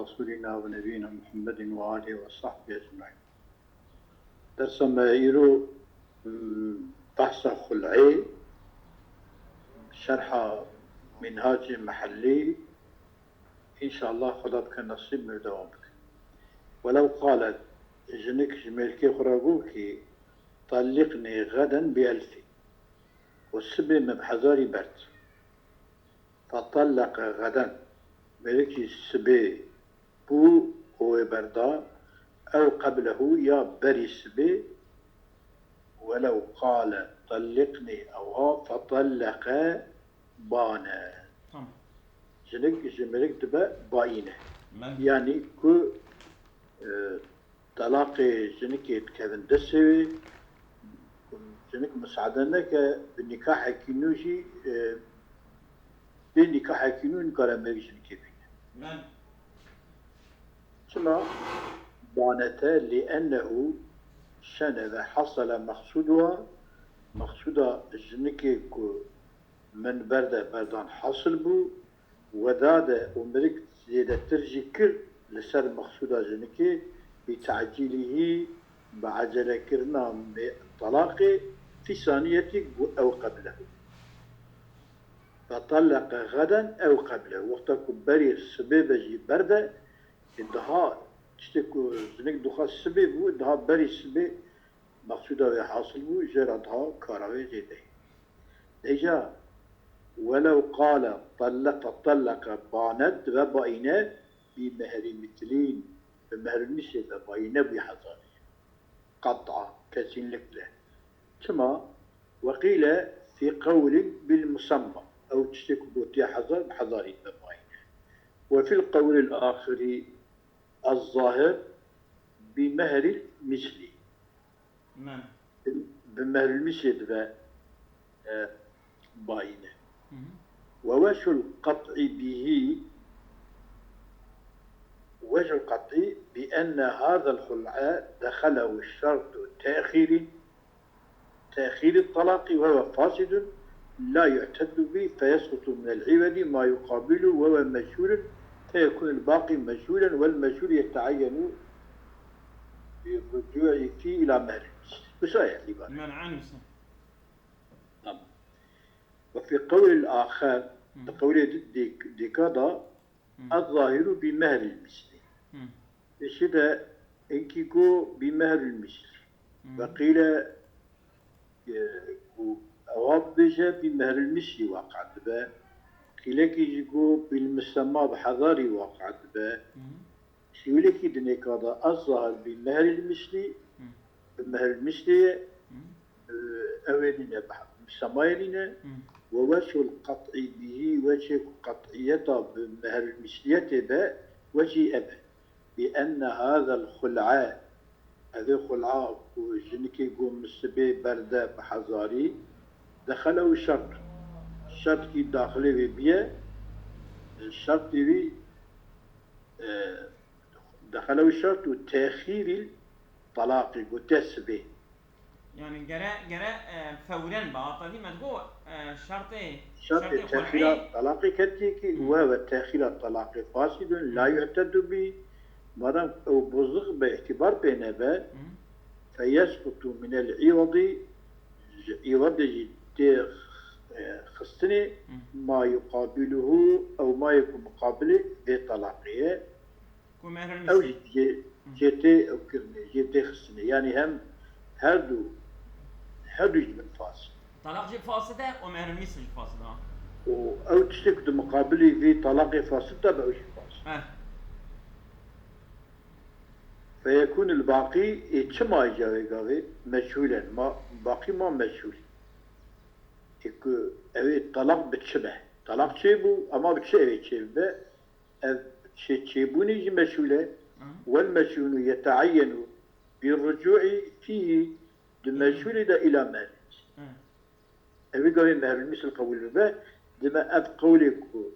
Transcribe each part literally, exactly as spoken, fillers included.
رسولنا ونبينا محمد وآله وصحبه أجمعين. Dersa me îro, m, behsa xul'ê, şerha Minhacê Mehellî, înşallah Xweda bike nesîb me dewam bike. Welew qalet, jinik ji mêrkê xwe re got kî, "Telliqnî xeden bi elfî." Û sibê me bi hezarî berd. Fetelleqe xeden, mêrik jî sibê bû û wê berda, ew qeblehu, ya berî sibê, welew qale telliqnî, ew ha fetelleqe bane. Tamam. Jinik ji mêrik dibe bayîne. Ben Yanî ku, e, telaqê jinikê dikevin destê wê, jinik misaade neke bi nîkahekî nû jî, e, bê nîkahekî nû nikare mêrik jinikê bîne. Ben Çima? Banete li ennehu şene ve hasele mexsuduha, mexsuda jinikê ku min berde berdan hasil bû, wedade û mirik zêdetir jî kir li ser mexsuda jinikê, bi tecîlihî, bi ecelekirina mê-, telaqê, fî saniyetî got ew qeblehu. Fetelleqe xeden ew qeblehu. Wexta ku berî sibê be jî berde, ê daha tiştê ku jinik dixwest sibê bû, daha berî sibê mexsûda wê hasil bû, jê re daha kara wê zêde ye. Dêja, welew qale telle-, fetelleqe banet dibe baîne bi mehrî mitlîn, bi mehrî mislî de baîne bû hezarî. Qet'a, kesinlikle. Çima? Weqîle fî qewlin bil musemma. Ew tiştê ku gotiye hezar, bi hezarî dibe baîne. Ve fil qewlil axirî ez-zahir bi mehril mislî. Men. Bi mehril mislî dibe, e, bayîne. Hı hı. Ve wec'ul qet'i bihî, wec'ul qet'i bi enne hazel xul'a dexelehu şertu te'xîrin, te'xîri talaqi ve huve fasidun la yu'teddu bi feyesqutu minel iwedi ma yuqabilu ve huve meçhulun feyekun el baqi meçhulen vel meçhul yeteayyenu bi rucu'i fi ila mehril mislî. Wisa ye îbare. Men anûsa. Tamam. Ve fî qewlil axer, Hı. di qewlê di-, dîk-, dîka da, Hı. ez-zahiru bi mehril mislî. Hı. Pêşî de inkî got bi mehril mislî. Hı. Ve qîle, e, ku ewa bibêje bi mehril mislî waqe dibe. Qîlekî jî got bil musemma bi hezarî waqe dibe. Hı. Şîwilekî dinêka da ez-zahir bi mehril mislî, Hı. bi mehril mislî ye, Hı. e, ew ê nîne, bi musemmayê nîne, Hı. ve wec'ul qet'i bihî, wec'ê ku qet'iyeta bi mehril misliyetê be, wec'î ev e. Bi enne hazel xul'a, ev ê xul'a ku jinikê got min sibê berde bi hezarî, dexelehu şert. Şertkî daxilê wê biye, şertê wî, e, dexelehu şert û texîrî talaqî gote sibê. Yani gere, gere, e, fewren be. Ata dî me digot, e, şertê, Şertê şertê texîra xul'ê. talaqê ketiye ki Hı. ve ve texîra talaqê fasidun la Hı. yu'tedu bi. Madem ew bozuk be, îtibar pê nebe, Hı. feyesqutu minel iwadi, ji iwadê jî tê, e, xistinê Hı. ma yuqabiluhu, ew mayê ku muqabilê vê talaqê ye. Ku mehrul Ew misli. jî jê, Hı. jê tê ew kirinê, jê tê xistinê. Yanî hem her du, her du ji bin fasid. Talaq jî fasid e û mehrul misl jî fasid e. Û ew tiştê ku di muqabilî vî talaqê fasid de be ew jî fasid. Eh. Feyekûnil baqî, ê çi mayî ca wê gavê? Meçhûlen. Ma, baqî ma meçhûl. Ê ku ew ê talaq bi çi be? Talaq çêbû, ama bi çi ew ê çêbibe? Ev çê-, çêbûnê jî meçhûl e. Hı. Wel meçhûnu yeteayyenu bi rucûî fîhî, di Hı. meçhûlê de îla mehrî. Hı. Ev ê gavê mehrul misl qebûl bibe, dime ev qewlê ku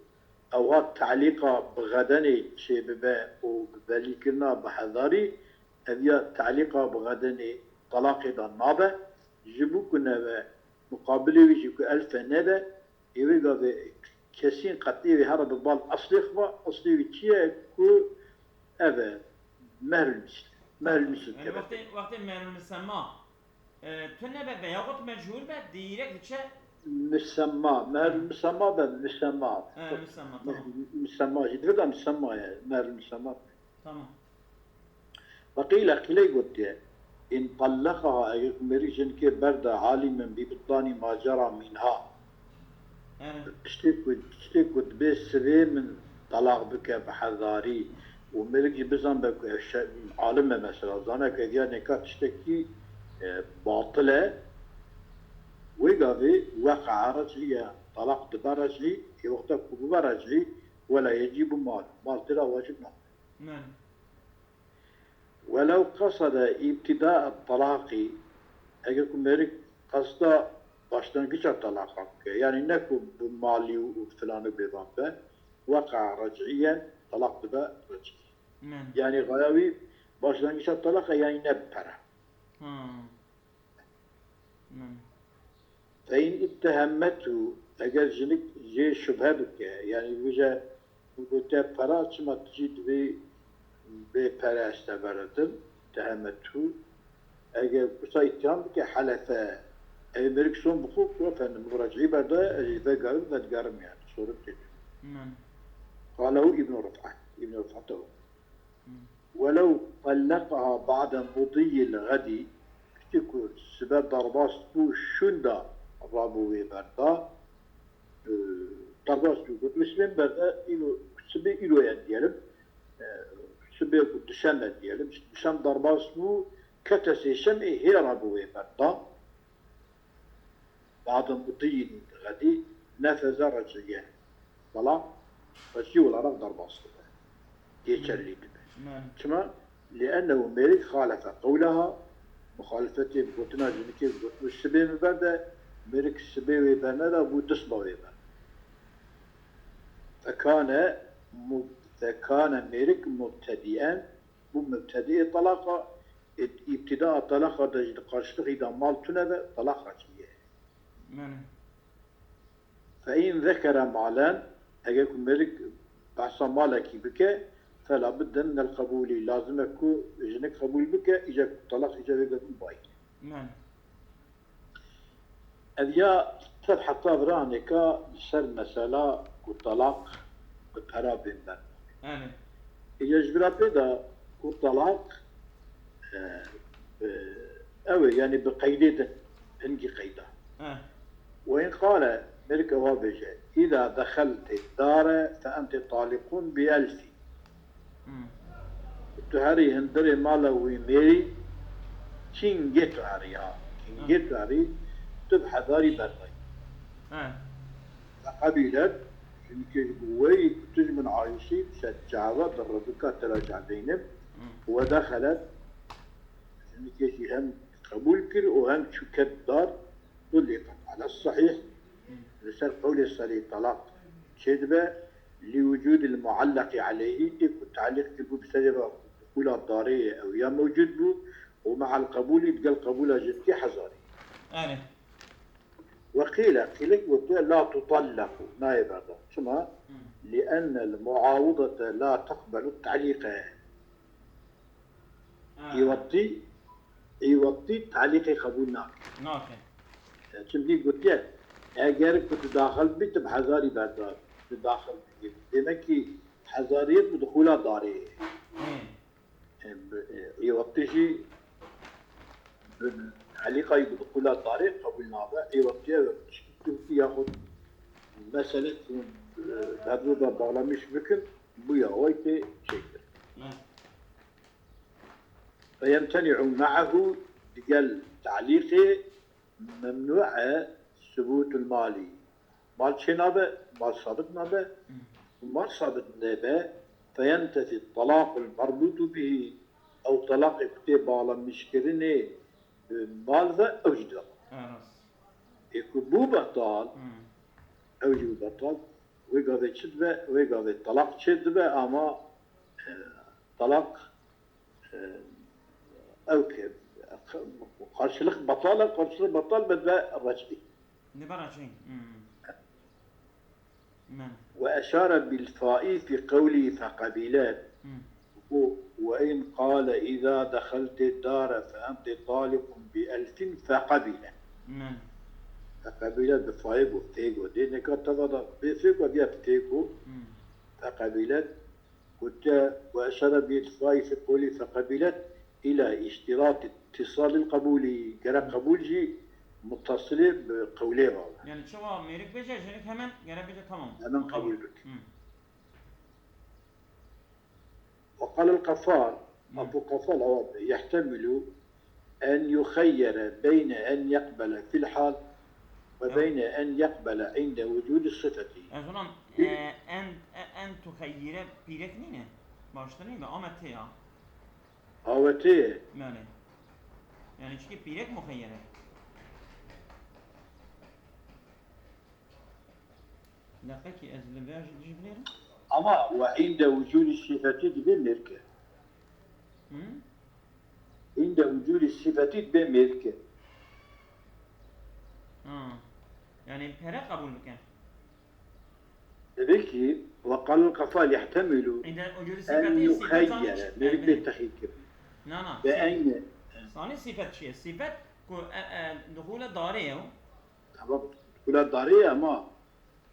ewha telîqa bi xedenê çêbibe û bi belîkirina bi hezarî, ev ya telîqa bi xedenê talaqê de nabe, ji bo ku nebe, muqabilê wî jî ku elfe nebe, ê wê gavê kesîn qetî wê here bi bal eslê xwe, eslê wî çi ye ku Mehrül misl. Mehrül misl Yani kebe. Wextê, wextê mehrül misemma. E, tune be, be, yaxut mechûl be, direkt diçe. Misemma. Mehrül misemma be, misemma. He, misemma, tamam. Misemma. Jî divê de misemma ye. Mehrül misemma. Tamam. Ve qîle, qîlê gotiye, in tallaqaha, eger ku mêrik jinikê berda, alimen bi butlanî ma cera minha. Yani, Tiştê ku, tiştê ku dibê sibê min telaq bike bi hezarî û mêrik jî bizanbe ku ev şe-, alim e mesela, zane ku ev ya nêka tiştekî, e, batil e, wê gavê weqea rec'iye, telaq dibe rec'î, ê wexta ku bibe rec'î, wela yecîbu mal, mal tê de wacib nabe. yani. Welew qesede îbtîdaa telaqî, eger ku mêrik qesda başlangîça telaqa bike, yanî ne ku bi malî û filan û bêvan be, weqea rec'iye, telaq dibe rec'î. Yani. Yanî xaya wî başlangîça telaqa, yanî ne bi pere. Ha. Yani. Fe in ittehemethu, eger jinik jê şubhe bike, yanî bije, gote pera, çima tu jî divê bê pere ez te veretim, tehemethu. Eger kusa îttiham bike, helefe, ev mêrik som bixwe ku efendim, min rec'î berdaye, ez jî vegerim, vedigerim yani, sorun tê. Yani. Qalehu Îbn Rif'e, Îbn Rif'e te. Hmm. Welew tellaqaha ba'de mudiyil ğedî, piştî ku sibe derbas bû, şûnda rabû wê berda, e, derbas bû, got, wê sibê berda, îro, sibê îro ye diyelim, e, sibê ku duşem e diyelim, duşem derbas bû, kete sêşemê hê rabû wê berda. Ba'de mudiyil ğedî nefeze rec'iye. Bela rec'i olarak derbas dibe. Geçerli dibe. Yani. Çima? Li'ennehu mêrik xalefe qewleha, muxalifetê gotina jinikê, got, wê sibê min berde, mêrik sibê wê berneda, bû disba wê berde. Fekane mu-, fekane mêrik mubtedien, bû mubtediê telaqa, ît-, îbtîdaa telaqa de jî di qarşilixî de mal tune be, telaq rec'iye. Yani. Fe in zekere malen, eger ku mêrik behsa malekî bike, fela budde minel qebûlî, lazim e ku jinik qebûl bike, îca ku telaq îca wê got bayî. Yani. Ev ya tev heta viranêka li ser mesela ku telaq bi pera bên ber. Yani. Îca ji vira pê de ku telaq, e, e, ew ê, yanî bi qeydê din, hingî qeyda. Ha. Ve in qale, mêrik ewa bêje, îza dexeltê dare fe ente talikun bi elfî. Hmm. Tu herî hundirê mala wî mêrî, kîngê tu herî ha. Kîngê tu herî, tu bi hezarî berdayî. Ha. Feqebîlet, jinikê ji bo wê ku tu ji min ayîşî, şe çava di ribika te re çaveynim, Hmm. we dexelet, jinikê jî hem qebûl kir û hem çû ket dar, tuliqet. Ala sahîh, li ser qewlê serî telaq çêdibe, li wucûdil muallaqî aleyhî, ê ku telîq kiribû bi serê ve qûla darê ye, ew ya mewcûd bû, û me'al qebûlî, digel qebûla jinikê hezarî. Yani. Ve qîle, qîlek gotiye, la tutallaqu, nayê berdan. Çima? Hmm. Li'ennel muawidete la teqbelu telîqe. Ha. Îwetî, îwetî telîqê qebûl nake. Nake. Çimkî gotiye, eger ku tu daxil bî, tu bi hezarî berdar, tu daxil bî. Demek ki hezariyet bi dixula darê. Hı. E, bi, e, îwetî jî bi elîqayî bi dixula darê qebûl nabe. Îwetî ev tişkî Tirkî yaxud mesele ku, e, bi hev de bağlamış bikin, bûya wê tê çêkir. Ne. Feyemteni'u me'ehu digel telîqê memnû e subûtul malî. Mal çê nabe, mal sabit nabe. Mal sabit nebe, feyentefi telaqul merbutu bihî, ew telaqê ku tê bağlanmışkirinê bi mal ve ew jî dibe. Ha, rast. Ê ku bû betal, Hmm. ew jî bû betal. Wê gavê çi dibe? Wê gavê telaq çê dibe ama, e, telaq, e, ew ke, karşılık betal e, karşılık betal be dibe rec'î. Dibe rec'î. Hmm. Men. Ve eşare bil faî fi qewlî feqebîlet. Hmm. Bu وإن قال إذا دخلت الدار فأنت طالق بألف فقبلت. Min. Feqebilet bi fayê got, fê got. Dê neka teva da bê fê got, ya fê got. Hmm. Feqebilet. Gote, ve eşara bi fayê fi qolî feqebilet ila iştirat ittisalil qebûlî. Gerek qebûl jî muttasilê bi qewlê re. Yani çawa mêrik bêje, jinik hemen gere bêje tamam. Hemen qebûl bike. Hmm. وقال القفال، مم. أبو قفال أواب، يحتمل أن يخير بين أن يقبل في الحال وبين أن يقبل عند وجود الصفة. Ez ona e, en, e, en tuxeyyire pîrek nîne. Başta nîne, ama te ya. Avete Yani. Yani çünkü pîrek muxeyyere. Deqekî ez li vê jî dijî binêrim. ama وعند وجود الصفة dibe mêrke. Hı? عند وجود الصفة dibe mêrke. Ha. Yani pere kabul bike. Demek ki وقال القفال يحتمل Inde ucuri أن sifeti sifet zanî يخير çi? mêrik bê texîr kirin. Na na. Ve aynı Zanî sifet çi ye? Sifet ku e, e, duhule darê ye. Tamam. Kula darê ama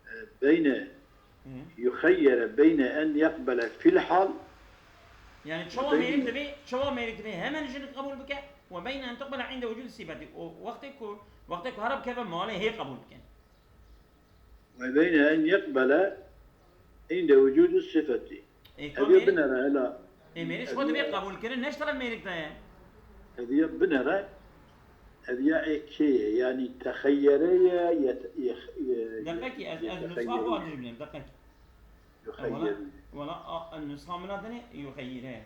e, beyne Hı. يخير بين أن يقبل في الحال Yani çawa mêrik divê, çawa mêrik divê hemen jinik qebûl bike. Ve beyne en tuqbele inde vücud sifeti. O wextê ku, wextê ku hereb keve malê hê qebûl bike. وبين أن يقبل عند وجود الصفة. E, Ev ya binere hela. E, mêrik xwe divê qebûl kirin, ne ji teref mêrik de ye. Ev ya binere. Ev ya ê kê ye. Yani texeyyere ye, ye, ye, ye, Deqekî ez, ez ye nusxa xwe texeyyere. dij bilim, deqekî. Yuxeyyere. Wala, a, nusxa min a dinê yuxeyyire.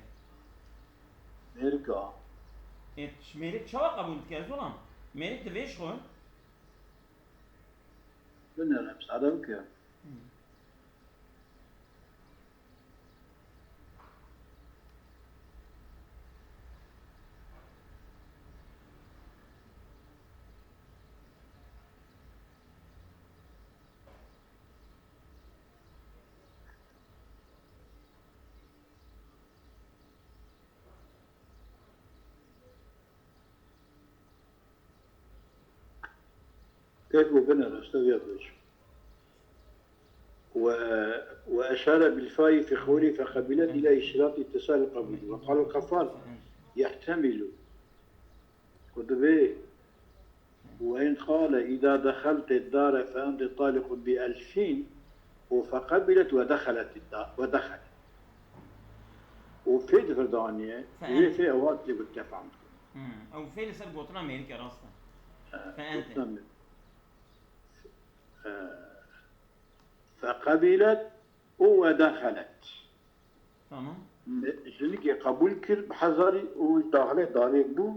Mêrika. E, ji mêrik çawa qebûl dike, ez olam? Mêrik divê ji xwe. Binere, müsaade bike. Pêk û binere, işte, vê bêj. و، وأشار بالفاء في قوله فقبلت إلى اشتراط اتصال القبول. وقال القفال يحتمل. Ku divê وإن قال إذا دخلت الدار فأنت طالق بألف و فقبلت ودخلت الدار، ودخلت. û fê di vir de aniye, Fe wê ente. fê ewa tê bi tefam. Hmm. Ew fê li ser gotina mêrikê rast e. Fe ente. Gotina me. Fe, feqebilet û wedexelet. Tamam. Jinikê qebûl kir bi hezarî û daxilê darê bû.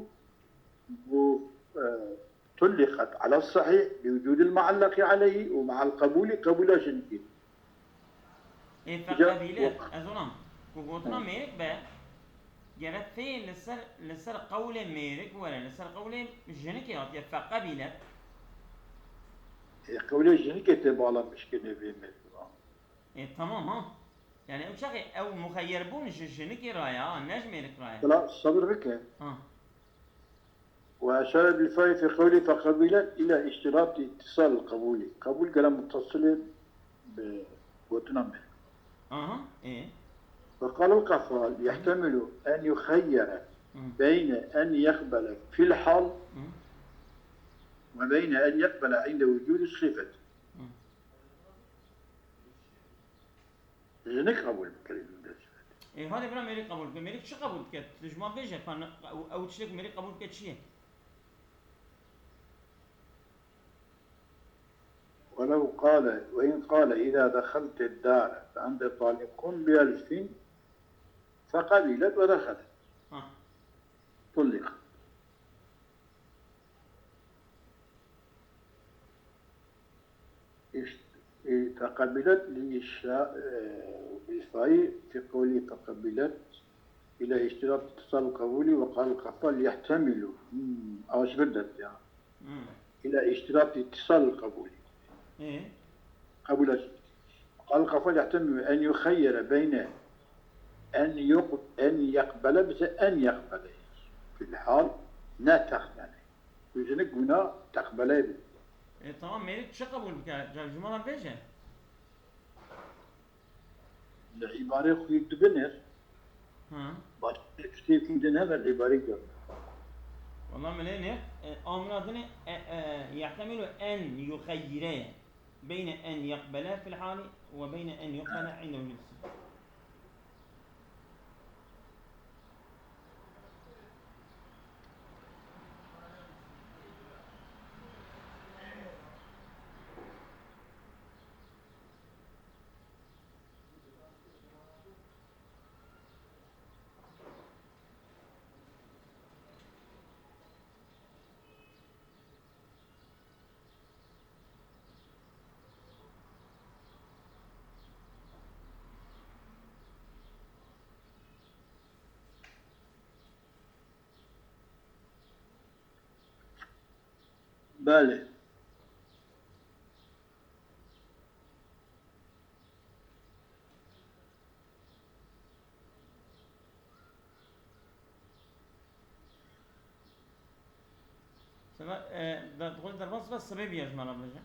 û, e, طلقت على الصحيح بوجود المعلق عليه ومع القبول قبول jinikê. Ê feqebîlet, ez onam. Ku gotina mêrik be, gere fê li ser, li ser qewlê mêrik were, li ser qewlê jinikê hatiye feqebîlet. E, qewlê jinikê tê bala mişkine vê mêrik. E, tamam ha. Yani ew çaxê ew muxeyyer bûn ji jinikê ra ya, ne ji mêrik ra ya. Bila sabir bike. Ha. وأشار بالفاء في قوله فقبلت إلى اشتراط اتصال القبول. Qebûl gere muttasilê bi gotina me. Aha, e. وقال القفال يحتمل أن يخير Hı. بين أن يقبل في الحال Hı. وبين أن يقبل عند وجود الصفة. Hı. Jinik qebûl bikirin bi sifet. E, hadi bira mêrik qebûl bike. Mêrik çi qebûl dike? Tu ji wan bêje, pan-, ew, ew tiştek mêrik qebûl dike çi ye? ولو قال، وإن قال إذا دخلت الدار فأنت طالق بألف فقبلت ودخلت. Ha. طلقت. إشت-، إيه، فقبلت للشا-، إيه، بالفاء في قوله فقبلت إلى اشتراط اتصال القبول وقال القفال يحتمل. Hmm, aş bidet ya. Hmm. إلى اشتراط اتصال القبول. E. قبول. قال القفال يحتمل أن يخير بين En yok, en yekbele bize en yekbele. Fil hal ne tehmene. Yüzünü guna tekbele bi. E, tamam, Mêrik çi qebûl bike? Ca-, ji me re bêje. Li îbarê xwe dibinir. Hı. Başka tiştê ku din hebe îbarê gör. Wala milê ne, e, amra dinê, e, e, yehtemilu en yuxeyyire. Beyne en yekbele fil hali ve beyne en yekbele inde vücud sıfat. Belê. Seba-, e, da-, dixwest derbas be, sibê bîya ji me re bêje.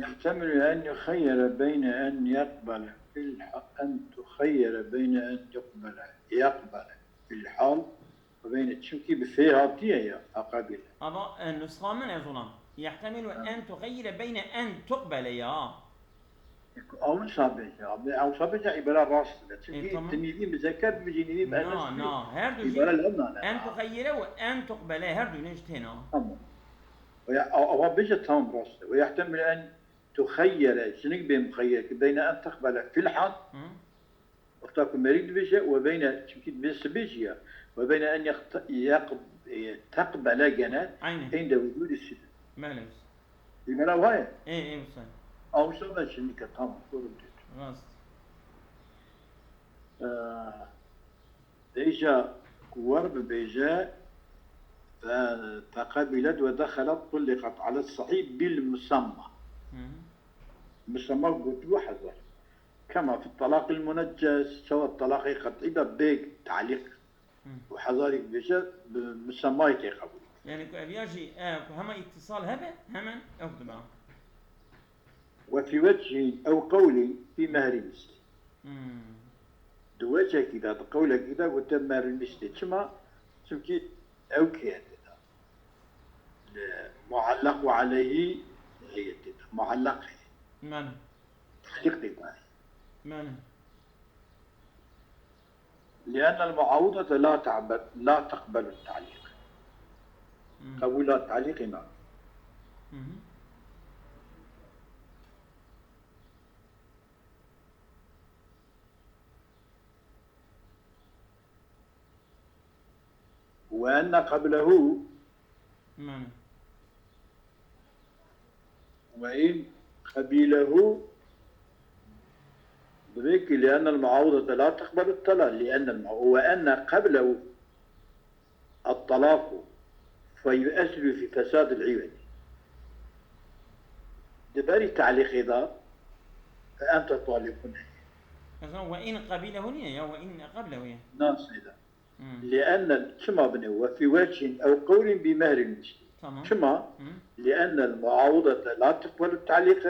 يحتمل أن يخير بين أن يقبل في الح-، أن تخير بين أن يقبل، يقبل في الحال وبين، çünkü bi fê hatiye ya, fekabile. Ama, e, nusxa min ez olam. Yehtemilu Ha. en tuxeyyire beyne en tuqbele ya. Ew wisa bêje, abi, ew wisa bêje, îbara rast e. Çünkü E, tamam. tu nîvî muzekker dibêjî, nîvî muennes Na, dibêjî. na, her du jî. Îbara li hemna ne. En tuxeyyire û en tuqbele, her du ne ji têna. Tamam. Ve ya, ew, ew bêje, tamam, rast e. Ve yehtemil en tuxeyyere, jinik bê muxeyyer ki beyne en tuqbele fil hal. Hı. Wexta ku Mêrik dibêje, we beyne, çimkî dibê sibê jî ye, we beyne en yeq-, yeq-, e, teqbele gene, Aynen. inde wicûdî sibê. Belê. Dîmera wayê? Ê, ê, wisa. Awsa ben şimdi ke tamam, doğru diyor. Rast. Ee, Deyşa ku wer bibêje, fe-, feqebilet ve dexelet tulliqet alet sahî bil musamma. Hı hı. Musamma gotibo hezar. Kema fi talaqil munecces, çawa talaqê qet'î de bê talîq Hı. û hezarî bibêje, bi musammayê tê qebûl. Yani ku ev ya jî, e, ku hema îtisal hebe, hemen ew dibe. Ve fî vecihî ew qewlî fî mehrî mislî. Hmm. Di wecekî de, di qewlekî de gote mehrî mislî. Çima? Çimkî ew kê ye tê de. Li muallaq ve aleyhî heye tê de. Muallaq heye. Mane. Talîq tê de. Mane. لأن المعاوضة لا تعب-، لا تقبل التعليق. Hmm. Qebûla talîqê nake. Hı hı. وأن قبله Mane. وإن قبيله بريك لأن المعاوضة لا تقبل الطلاق، لأن المع-، وأن قبله الطلاق فيؤثر في فساد العوض. Di berî talîqê de فأنت طالق heye. Ez ve in qebîlehu niye ya, ve in qeblehu ye. Nasıl? Hmm. لأن، çima binê, وفي وجه أو قول بمهر المثل. Tamam. Çima? Hmm. لأن المعاوضة لا تقبل التعليق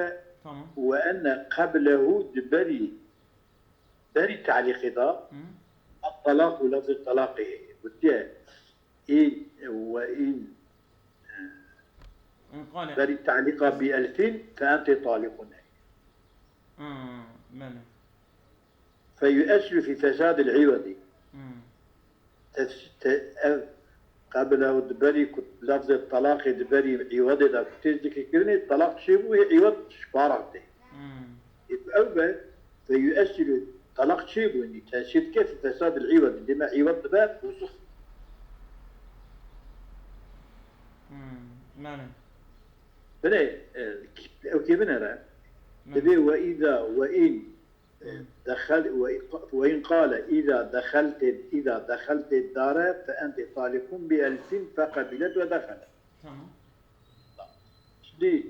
Tamam. وأن قبله di berî, berî talîqê de Hmm. الطلاق lafzê talaqê heye. Gotiye, in ve in, In qale. berî talîqa bi elfin fe ente talîqun. Hmm, belê. Fe yueslu fi fesadil iwedi. Hmm. Tefs-, te-, ev qeblehu di berî ku lafzê talaqê di berî îwedê de ku tê zikirkirinê, talaq çêbû, wê îwed ji para tê. Hmm. Ê ku ew be, fe yuesilu, talaq çêbû, nî tesîr dike, fi fesadil îwed, dême îwed dibe, bozux. Hmm, mane. Binê, e, ew kê binere, Mane. dibê we îda, we în, Hmm. دخل، وإن قال: إذا دخلت، إذا دخلت الدار فأنت طالق بألف، فقبلت ودخلت. Tamam. Şimdi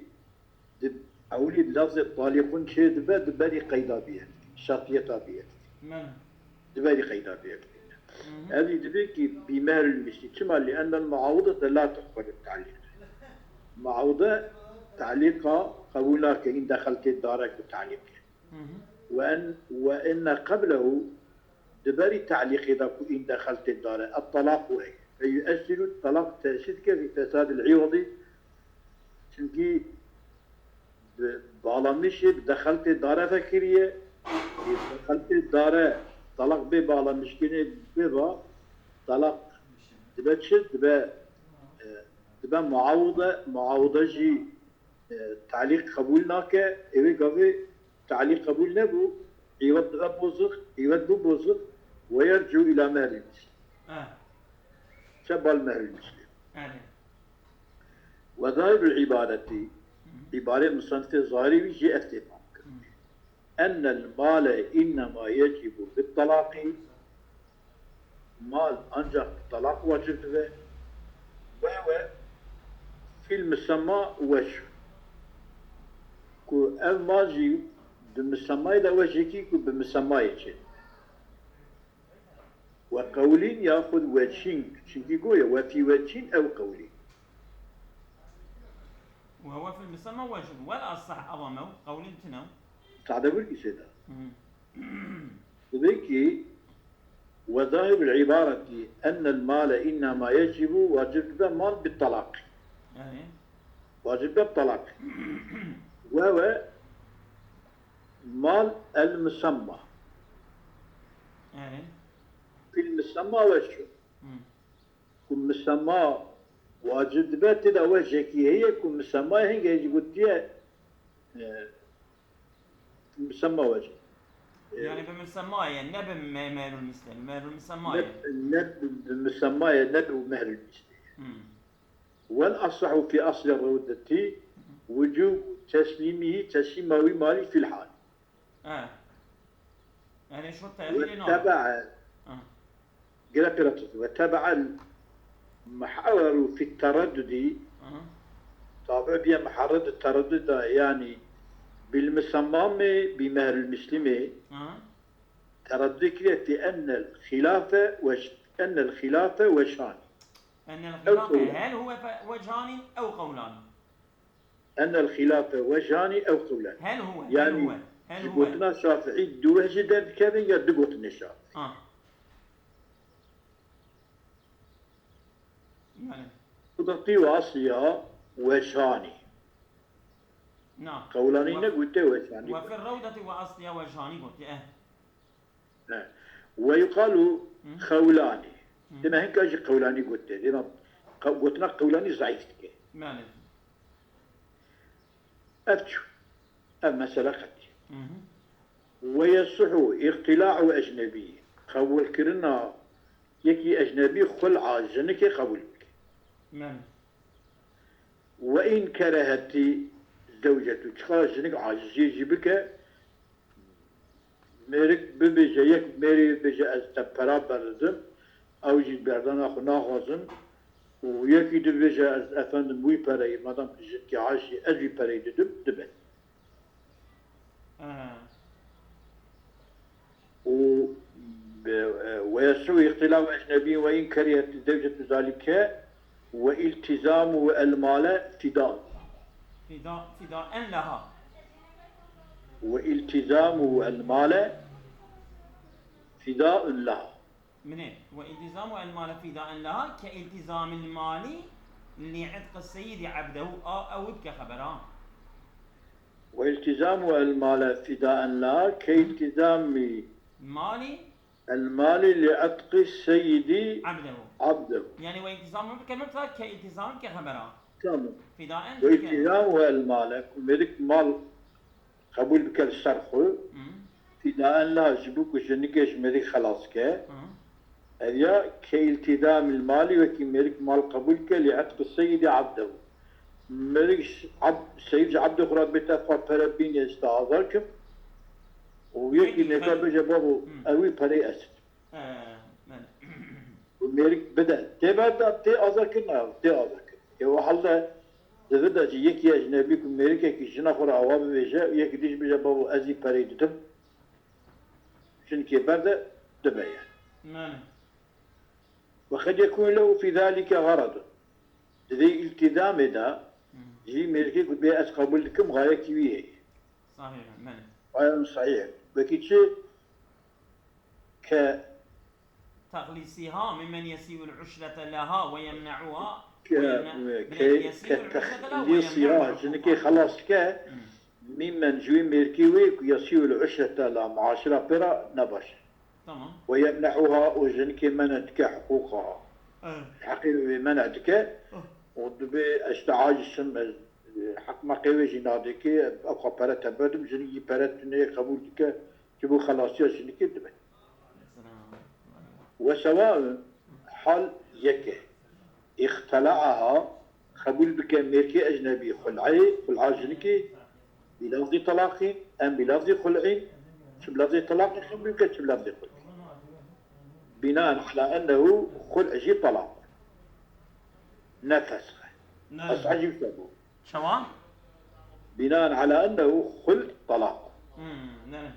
di ewlî lafzê talikun çê dibe, di berî qeyda bîye, şertiyeta bîye. Mene. Di berî qeyda vê yekê. Ev jî divê kî bîmehril mislî. Çima? Li ennel muawidete la tuqbelu ta'lîq. Muawide ta'lîqa qebûl nake, în dexeltê dare ku ta'lîq e. Ve en, ve enne qeblehu, di berî ta'lîqê de ku în dexeltê dare, et-talaqu heye. Fe yu'essiru talaq tesîr dike fî fesadil iwadi. Çimkî bi balamîşê, bi dexeltê dare vekiriye. Ê dexeltê dare, talaq bê balamîşkirinê bê ba, talaq dibe çi? Dibe, e, dibe muawide, muawide jî, e, talîq qebûl nake. Ê wê gavê talîq qebûl nebû, îwed dibe bozix, îwed bû bozix, ve yercu ila mehril mislî. Eh. Çe bal mehril mislî. Yani. Ve zahirul ibareti, îbarê musannifê zahirî wî jî ev tê fam kir. Ennel male innema yecibu bit talaqî, mal ancak bi talaq wacib dibe. Ve ve fil misemma weç. Ku ev mal jî di misemmayê de wecekî ku bi misemmayê çê. Ve qewlîn yaxud weçîn, çimkî goye ve fî weçîn ew qewlîn. Ve huve fil misemma wecibun. Wel asah avamew, qewlîn tinew. Sade bir kişi de. Hı. Dibe ki, ve zahirul ibareti ennel male innema yecibu, wacib dibe mal bi talaq. Yani. Wacib dibe talaq. Ve ve mal el misemma. Yani. Fil misemma weçun. Hı. Ku misemma wacib dibe, tê de wecekî heye ku misemma hingê jî gotiye, e, misemma wecib. E, Yani bi misemma ye, ne bi me-, mehrul misle, bi mehrul misemma ne, ye. Ne bi, bi misemma ye, ne bi mehrul misle. Hmm. Wel asahu fi asli rewdeti wucub teslîmihi, teslîma wî malî fil hal. Ha. Yani şu Ve tevhîdê ne? Tebe'e. Ha. Gire pêre tut. Ve tebe'el muharreru fit tereddudi. Aha. Tabi biye muharrer di tereddud de, yani bil misemma mê, bi mehril mislî mê. Aha. Tereddud kiriye fi ennel xilafe ve ş-, ennel xilafe ve şani. Ennel Ew xilafe qewlan. Hel huve fe-, vecani ew qewlani. Ennel xilafe vecani ew qewlen. Hel huve, hel Yani, huve, hel ji huve. Gotina Şafiî du weh jî derdikevin ya du gotinê Şafiî. Ha. Yani. Rewdetî ve asliya vecani. Na. Qewlanî Ve-, negote vecani. Ve fir rewdetî ve asliya vecani gotiye, eh. He. Ve yuqalu Hı. Xewlanî. Hı. Dema hinka jî qewlanî gote. Dema qe-, gotina qewlanî zayîf dike. Belê. Ev çi? Ev mesele qetî. Hı hı. Ve yesihu îqtila'u ecnebî. Qebûlkirina yekî ecnebî xul'a jinikê qebûl bike. Belê. Ve in kerehetî zewcetu. Çiqa jinik aciziyê jî bike, mêrik bibêje, yek mêrê bibêje, ez te pera berdidim, ew jî berdana xwe naxwazim, û yekî dibêje, ez efendim wî pereyê, madem jinkî aşî, ez wî pereyê didim, dibe. Ha. Û be-, e, ve yesû îxtilâf ecnebî ve in keriyet zewcetu zalike ve iltizamu el male fida. Fida, fidaen leha. Ve iltizamu el male fidaun leha. Min ê. Ve iltizamu el male fidaen leha ke iltizamil mali li itqi seyidi abdehu. A, ew dike xebera. Ve iltizamu el male fidaen leha ke iltizami Mali el mali li itqi seyidi abdehu. Abdehu. Yani ve iltizamu bi kelime ke iltizam ke xebera. Tamam. Fidaen Ve ke. iltizamu el male, ku mêrik mal qebûl bike li ser xwe, Hı. fidaen leha, ji bo ku jinikê ji mêrik xelas ke. Hı. Ev ya ke îltîzamil malî, wekî mêrik mal qebûl ke, lê etqi seyidî abdehu. Mêrik ji ab-, seyid ji abdê xwe re bête, ev xwe pere bîne, ez te azar kim. Û yekî Peki, nêka ben bêje, babo, Hı. ew wî pereyê ez. He, ben. Û mêrik bide. Tê berda, tê azarkirina ew, tê azarkirin. Ê, o halde di vir de jî yekî ecnebî ku mêrikekî jina xwe re awa bibêje û yekî dî jî bêje, babo, ez î pereyê didim. Jinikê berde, dibe yani. Belê. Ve qed yekûn lehu fî zalike xeredun. Di vê îltizamê de jî mêrikê ku bê ez qebûl dikim, xayekî wî heye. Sahîh, belê. Xayekî sahîh. Wekî çi? Ke Texlîsîha mimmen yesîul uşrete leha ve yemne'uha ke, ve yemne-, ke, ke texlîsîha jinikê xelas dike, mimmen ji wî mêrikê wê ku yesîul uşrete la muaşira pê re ne baş e. Tamam. Ve yemne'uha û jinikê mene dike hiqûqa. Evet. Heqê wê mene dike. Ah. Û dibê ez te aciz im, ez, e, heq meqê wê jî nadikê, ev xwe pere te bedim, jinik jî pere tune qebûl dike, ji bo xelasiya jinikê dibe. Ve sewaun hal yek e. Îxtela'aha, qebûl bike mêrkê ecnebî xul'ê, xul'a jinikê, bi lafzî telaqî, em bi lafzî xul'î, çi bi lafzî telaqî qebûl bike, çi bi lafzî xul'î. Binaen ala ennehu xul' jî telaq e. Ne fesx e. Ne. Fesx jî wisa bû. Çawa? Binaen ala ennehu xul' telaq e. Hmm, ne, ne.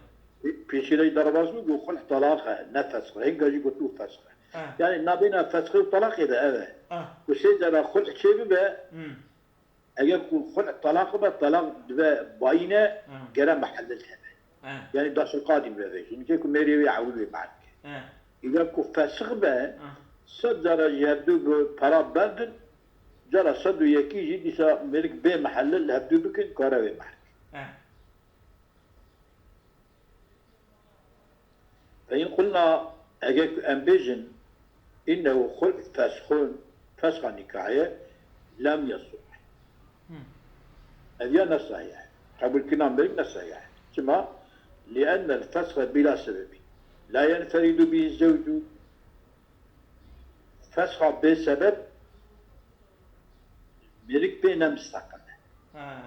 Pê-, pêşî re derbas bû, got xul' telaq e, ne fesx e. Hinga jî got û fesx e. Eh. Yani nabêna fesxê û telaqê de ev e. Eh. Ku sê cara xul' çê bibe, Hmm. eger ku xul' telaq be, telaq dibe bayîne, Hmm. gere mehellil hebe. Eh. Yani daşilqadî bibe vê. Jinikê ku mêrê wê ewil wê mehrike. Eh. Eger ku fesx be, Eh. sed cara ji hevdû bi pera berdin, cara sed û yekî jî dîsa mêrik bê mehellil hevdû bikin, kare wê mehrike. Eh. Fe in qulna, eger ku em bêjin, innehu xul' fesxun, fesxa nîkahê ye, lem yesih. Hmm. Ev ya ne sahih e. Qebûlkirina mêrik ne sahih e. Çima? Li ennel fesxe bila sebebî. La yenferîdu bî zewcu. Fesxa bê sebeb mêrik pê ne misteqil e. Ha.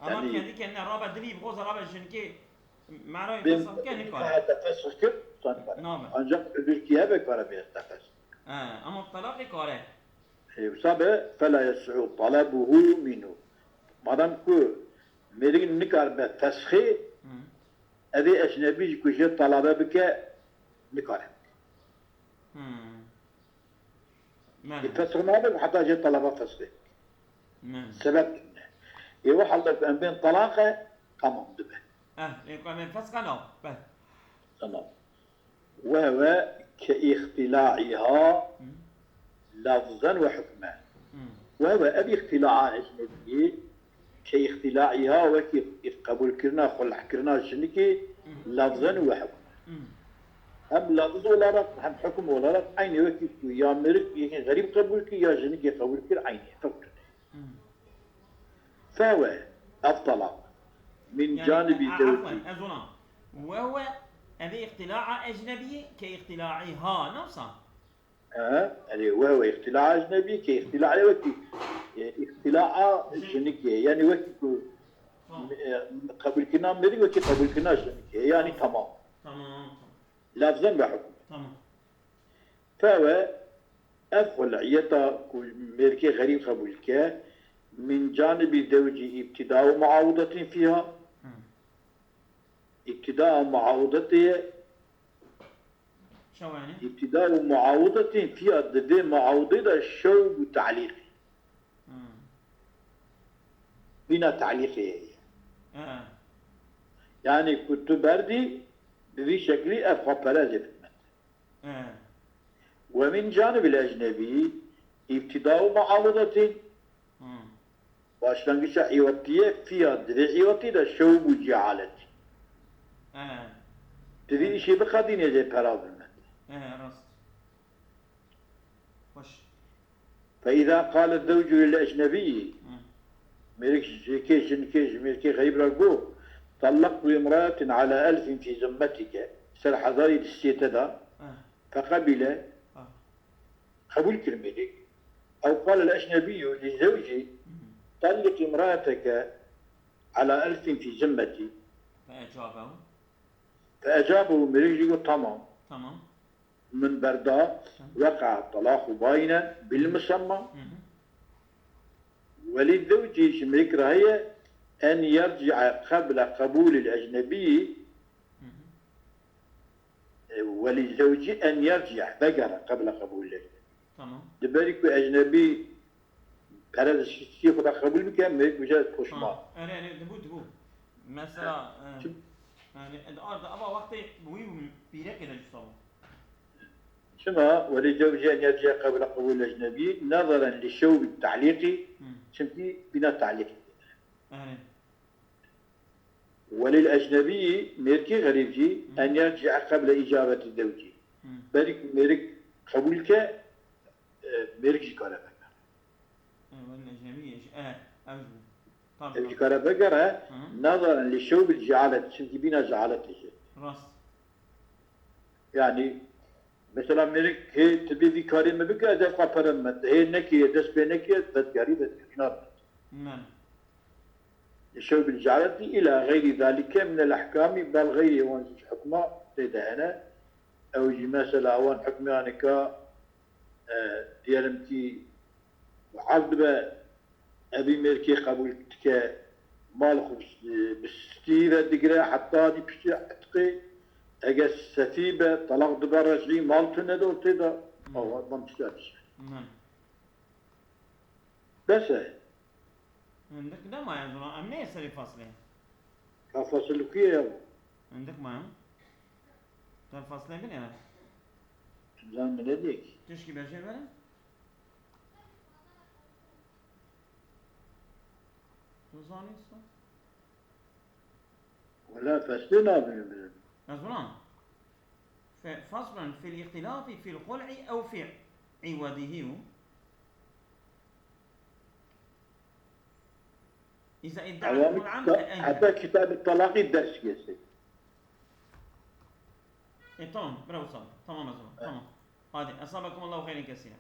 Ama Yani, kendi kendine rabe dilî, bixoza rabe jinkê, merayê bê-, fesx bike nikare. Heta fesx kir, sanki. Nabe. Ancak öbürkü hebe kare bê heta fesx. He, ama telaqê kare. E, wisa be, fela yes'u talabuhu minhu. Madem ku mêrik nikare be fesxê, Hı. evê ecnebî jî ku jê talabe bike, nikare. Hı. Mene. Ê fesx nabe heta jê talaba fesxê. Mene. Sebep ne. Ê wê halde em bên talaq e, tamam dibe. Eh, ê ku em ên fesx e, na, be. Tamam. Ve huve ke îxtilaiha Hı. lafzen ve hukmen. Hı. Ve huve ev îxtilaa ecnebiyê Ke îxtilaiha wekî qebûlkirina, xul'kirina jinikê Hı. lafzen û hukmen. Hı. Hem lafz olarak hem hukm olarak aynı wekî ku ya mêrik yekî xerîb qebûl kir ya jinikê qebûl kir aynı. Fewt. Hı. Fewe ev talaq min Yani, canibî e, zewcî. Afwen, ez ona. Ve huve ev îxtilaa ecnebiyê ke îxtilaiha, ne wisa? He, erê, we, we îxtila ecnebî ke îxtila wekî, e, îxtila jinikê, yani wekî ku, Tamam. e, qebûlkirina mêrik wekî qebûlkirina jinikê, yani tamam. Tamam, tamam. Lafzen ve hukmen. Tamam. Fewe, ev xul'iyeta ku mêrkê xerîb qebûl ke, min canibî zewcî îbtidau muawidetin fîha. Hı. Îbtida muawidetê ye, Şew yani. Îbtida û muawidetên fiya di vê muawidê de şew bû te'lîqî. Hmm. Bîna te'lîqê heye. He. Yani ku tu berdî, bi vî şeklî ev xwe pere ez ê bidime te. He. Ve min canibil ecnebî, îbtida û muawidetên Hmm. Başlangîça îwetî ye, fiya di vê îwetî de şew bû cehaletî. He. Tu vî He. îşê biqedînê dê pera bimete. He, rast. Xweş. Fe îza qale zewcu lil ecnebî, Hı. mêrik ji kê, jinikê ji mêrkê xeyb re got, tallaqtu imraeten ala elfin fî zimmetike, ser hezarî distiyê te da, Hı. feqebîle, Hı. Qebûl kir mêrik. Ew qal el ecnebiyyu li zewcî, Hı hı. Talliq imraeteke ala elfin fî zimmetî. Fe ecabehu. Fe ecabehu, mêrik jî got, tamam. Tamam. Min berda, Tamam. Weqa talaqu bayinen bil musemma. Hı hı. Welî zewcî ji mêrik re heye en yerci'e qeble qebûlil ecnebiyî. Hı hı. وللزوج أن يرجع, vegere, قبل قبول الأجنبي. Tamam. Di berî ku ecnebî perestişiyê xwe de qebûl bike, mêrik bije poşman. Ha, erê, erê, dibû, dibû. Mesela, e, Çim- yani, ed arda, ava wextê wî û pîrekê de cusa bû. Çima? وللزوج أن يرجع قبل قبول الأجنبي نظرا لشوب التعليق, Hı. Çimkî bîna talîq. Erê. وللأجنبي, mêrkî xerîb jî, Hı. أن يرجع قبل إجابة الزوج. Hı. Berî ku mêrik qebûl ke, e, mêrik jî kare vegere. E, wal ecnebî, e, ev jî bû. Ev Tabii. jî kare vegere, Hı. نظرا لشوب الجعالة, çimkî bîna cehaletê jî. Rast. Yani, mesela mêrik hê tu bê vî karê me bike, ez ê xwe pere me. Hê nekê, dest pê nekê, vedgerî, vedgerî nabe. Men. لشوب الجعالة إلى غير ذلك من الأحكام, bal xeyrê wan jî hukma tê de hene. Ew jî mesela wan hukmiyanika, e, diyelim ki, muaz dibe, evî mêrkê qebûl dike, mal xwe bi, bi sistî ve digire, heta dî piştî etiqê, eger sefî be, talaq dibe rejî, mal tune de ortê de, Hı. awa, ban tişta dişe. Men. Bes e. Hindik nemaye zora, em neyê serê faslê. Ka fasil kuye ya? Hindik maye. Ter faslê binêre. Zan mi ne diyek? Tişkî beşê bere. Tu zanî sa? Wala feslê nabînim bilim. Ez wan. Fe-, faslun fil îxtilâfi fil xul'i ew fi îwedihî û. Îza idda'a Ewamî xul'an kita-, fe enke. Heta kitabê talaqî ders gêsê. E, tamam, bravo, sağ ol. Tamam, o zaman. Tamam. Hadi, esabekum Allahu hayran kesira.